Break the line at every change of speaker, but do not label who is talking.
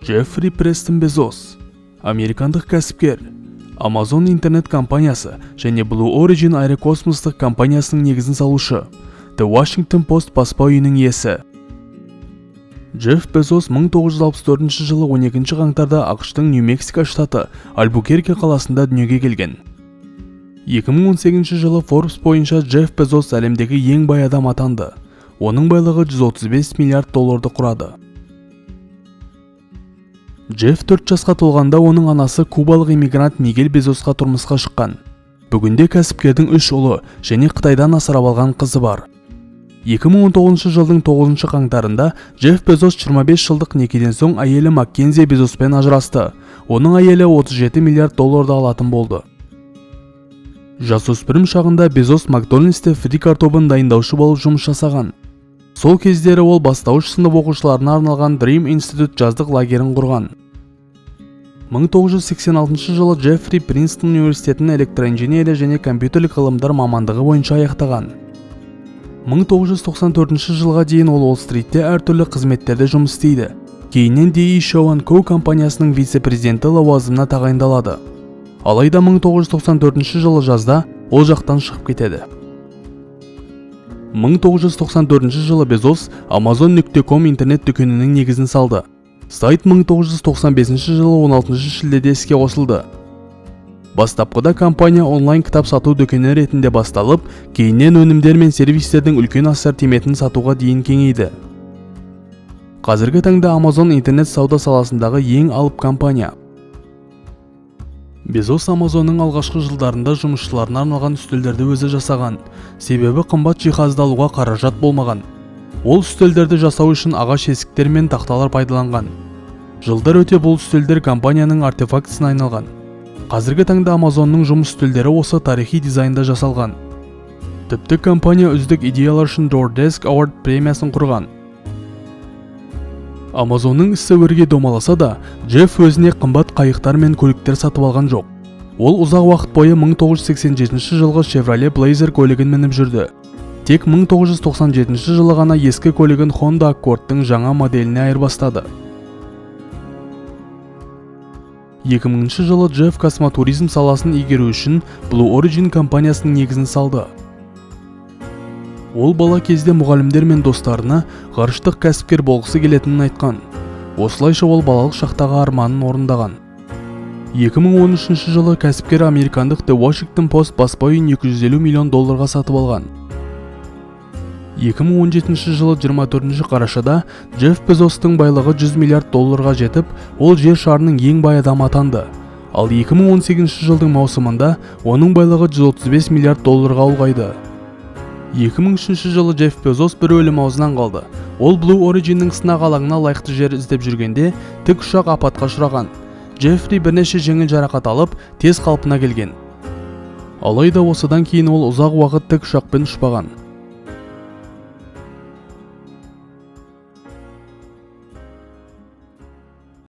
Джеффри Престон Безос – американдық кәсіпкер, Amazon интернет компаниясы және Blue Origin аэрокосмостық компаниясының негізін салушы, The Washington Post баспа үйінің иесі. Джефф Безос 1964 жылы 12 қаңтарда АҚШ-тың Нью-Мексико штаты Альбукерке қаласында дүниеге келген. 2018 жылы Forbes бойынша Джефф Безос әлемдегі ең бай адам атанды. Оның байлығы 135 миллиард долларды құрады. Джефф 4 жасқа толғанда оның анасы кубалық иммигрант Мигель Безосқа тұрмысқа шыққан. Бүгінде кәсіпкердің үш ұлы және Қытайдан асырап алған қызы бар. 2019 жылдың 9 қаңтарында Джефф Безос 25 жылдық некеден соң әйелі Маккензи Безоспен ажырасты. Оның әйелі 37 миллиард долларды алатын болды. Жасөспірім шағында Безос Макдональдсте фри картобын дайындаушы болып жұмыс жасаған. Сол кездері ол бастауыш сынып оқушыларына арналған Dream Institute жаздық лагерін құрған. 1986 жылы Джеффри Принстон университетін электроинженерия және компьютерлік ғылымдар мамандығы бойынша аяқтаған. 1994 жылға дейін ол Уолл-стритте әртүрлі қызметтерде жұмыс істейді. Кейіннен D.E. Shaw Co компаниясының вице-президенті лауазымына тағайындалады. Алайда 1994 жылы жазда ол жақтан шығып кетеді. 1994 жылы Безос Amazon.com интернет дүкенінің негізін салды. Сайт 1995 жылы 16 шілдеде іске қосылды. Бастапқыда компания онлайн кітап сату дүкені ретінде басталып, кейіннен өнімдер мен сервистердің үлкен ассортиментін сатуға дейін кеңейді. Қазіргі таңда Amazon интернет сауда саласындағы ең алып компания. Безос Амазонның алғашқы жылдарында жұмысшыларына арналған үстелдерді өзі жасаған. Себебі қымбат жиһазды алуға қаражат болмаған. Ол үстелдерді жасау үшін ағаш есіктер мен тақталар пайдаланған. Жылдар өте бұл үстелдер компанияның артефактісіне айналған. Қазіргі таңда Амазонның жұмыс үстелдері осы тарихи дизайнда жасалған. Тіпті компания үздік идеялар үшін DoorDesk Award премиясын құрған. Амазонның ісі өрге домаласа да, Джефф өзіне қымбат қайықтар мен көліктер сатып алған жоқ. Ол ұзақ уақыт бойы 1987 жылғы Chevrolet Blazer көлігін мініп жүрді. Тек 1997 жылы ғана ескі көлігін Honda Accordтың жаңа моделіне айырбастады. 2000 жылы Джефф космотуризм саласын игеру үшін Blue Origin компаниясының негізін салды. Ол бала кезде мұғалімдер мен достарына ғарыштық кәсіпкер болғысы келетінін айтқан. Осылайша ол балалық шақтағы арманын орындаған. 2013 жылы кәсіпкер американдық The Washington Post баспа үйін 250 миллион долларға сатып алған. 2017 жылы 24 қарашада Джефф Безостың байлығы 100 миллиард долларға жетіп, ол жер шарының ең бай адамы атанды. Ал 2018 жылдың маусымында оның байлығы 135 миллиард долларға ұлғайды. 2003 жылы Джефф Безос бір өлім аузынан қалды. Ол Blue Origin'нің сынақ алаңына лайықты жер іздеп жүргенде тікұшақ апатқа ұшыраған. Джеффри бірнеше жеңіл жарақат алып, тез қалпына келген. Алайда осыдан кейін ол ұзақ уақыт тікұшақпен ұшпаған.